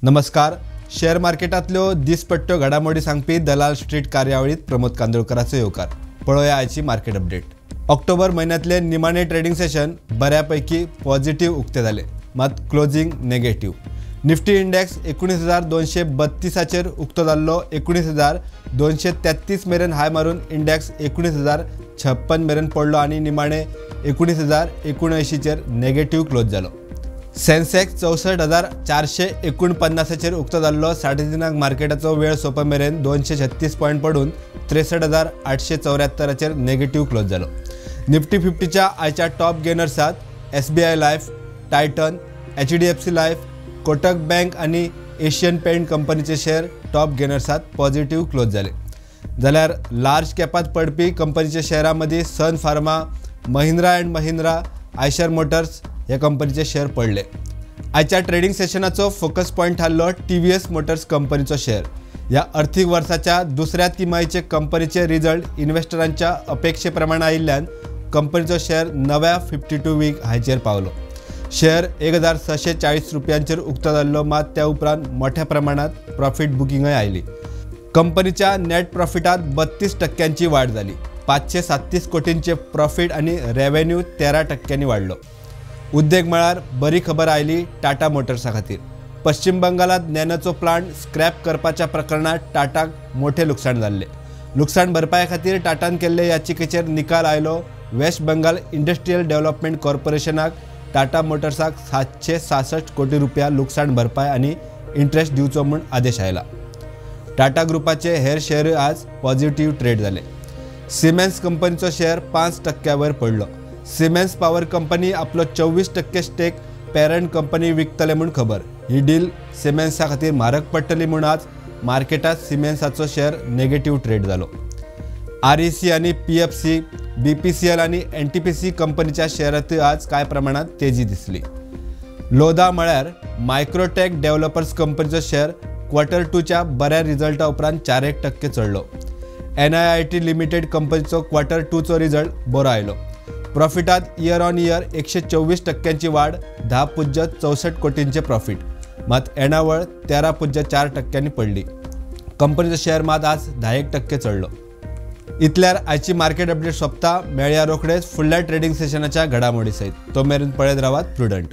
नमस्कार. शेअर मार्केटांतल्यो दिसपट्ट्यो घडामोडी सांगपी दलाल स्ट्रीट कार्यावळीत प्रमोद कांदोळकराचो येवकार. पळोवया आयची मार्केट अपडेट. ऑक्टोबर म्हयन्यांतले निमाणे ट्रेडिंग सेशन बऱ्यापैकी पॉझिटिव्ह उक्ते जाले, मात क्लोजिंग नेगेटिव्ह. निफ्टी इंडेक्स 19,232 उक्तो जाल्लो. 19,233 मेरेन हाय मारून इंडेक्स 19,056 मेरेन पडलो आनी निमाणे 19,079 नेगेटिव्ह क्लोज जालो. सेन्सेक्स 64,449 उक्तो जाल्लो. 3:30 मार्केटाचो वेळ सोंपा मेरेन 236 पॉयंट पडून 63,874 नेगेटिव्ह क्लोज जालो. निफ्टी 50च्या आयच्या टॉप गेनर्सात SBI life, Titan, HDFC life, Kotak bank आनी एशियन पेंट कंपनीचे शेअर टॉप गेनर्सात पॉझिटिव्ह क्लोज जाले. जाल्यार लार्ज कॅपात पडपी कंपनीच्या शेअरां मदीं Sun Pharma, Mahindra and Mahindra, Eicher Motors ह्या कंपनीचे शेअर पडले. आयच्या ट्रेडिंग सेशनाचो फोकस पॉयंट थारलो TVS Motors कंपनीचो शेअर. ह्या अर्थीक वर्साच्या दुसऱ्या तिमाहीचे कंपनीचे रिजल्ट इन्व्हेस्टरांच्या अपेक्षे प्रमाण आयिल्ल्यान कंपनीचो शेअर नव्या 52 वीक हायचेर पावलो. शेअर 1,640 रुपयांचेर उक्तो जाल्लो, मात त्या उपरांत मोठ्या प्रमाणात प्रॉफिट बुकिंगय आयली. कंपनीच्या नेट प्रॉफिटात 32% वाड जाली. 537 कोटींचे प्रॉफिट आनी रेव्हेन्यू 13% वाडलो. उद्देग मळार बरी खबर आयली टाटा मोटर्सा खातीर. पश्चिम बंगालात नॅनोचो प्लांट स्क्रॅप करपाच्या प्रकरणात टाटाक मोठे लुकसाण जाल्ले. लुकसाण भरपाये खातीर टाटान केल्ले याचिकेचेर निकाल आयलो. वेस्ट बंगाल इंडस्ट्रियल डेव्हलपमेंट कॉर्पोरेशनाक टाटा मोटर्साक 766 कोटी रुपया लुकसाण भरपाय आनी इंट्रस्ट दिवचो म्हूण आदेश आयला. टाटा ग्रुपाचे हेर शेअरूय आज पॉझिटिव्ह ट्रेड जाले. सिमेन्स कंपनीचो शेअर 5% वयर पडलो. सिमेन्स पॉवर कंपनी आपलो 24% स्टेक पेरंट कंपनी विकतले म्हूण खबर. ही डील सिमेन्सा खातीर म्हारग पडटली म्हूण आज मार्केटात सिमेन्साचो शेअर नेगेटिव्ह ट्रेड जालो. REC आनी PFC, BPCL आनी NTPC कंपनीच्या शेअरांतूय आज कांय प्रमाणात तेजी दिसली. लोधा म्हळ्यार मायक्रोटेक डेव्हलपर्स कंपनीचो शेअर क्वॉर्टर 2च्या बऱ्या रिजल्टा उपरांत 4% चडलो. NIIT limited कंपनीचो क्वॉर्टर 2चो रिजल्ट बरो आयलो. प्रॉफिटात इयर ऑन इयर 124% वाड, 10.64 कोटींचे प्रॉफिट, मात येणावळ 13.4% पडली. कंपनीचो शेअर मात आज 10% चडलो. इतल्यार आयची मार्केट अपडेट सोंपता. मेळया रोखडेच फुडल्या ट्रेडिंग सेशनाच्या घडामोडी सयत. तो मेरेन पळयत रावात प्रुडंट.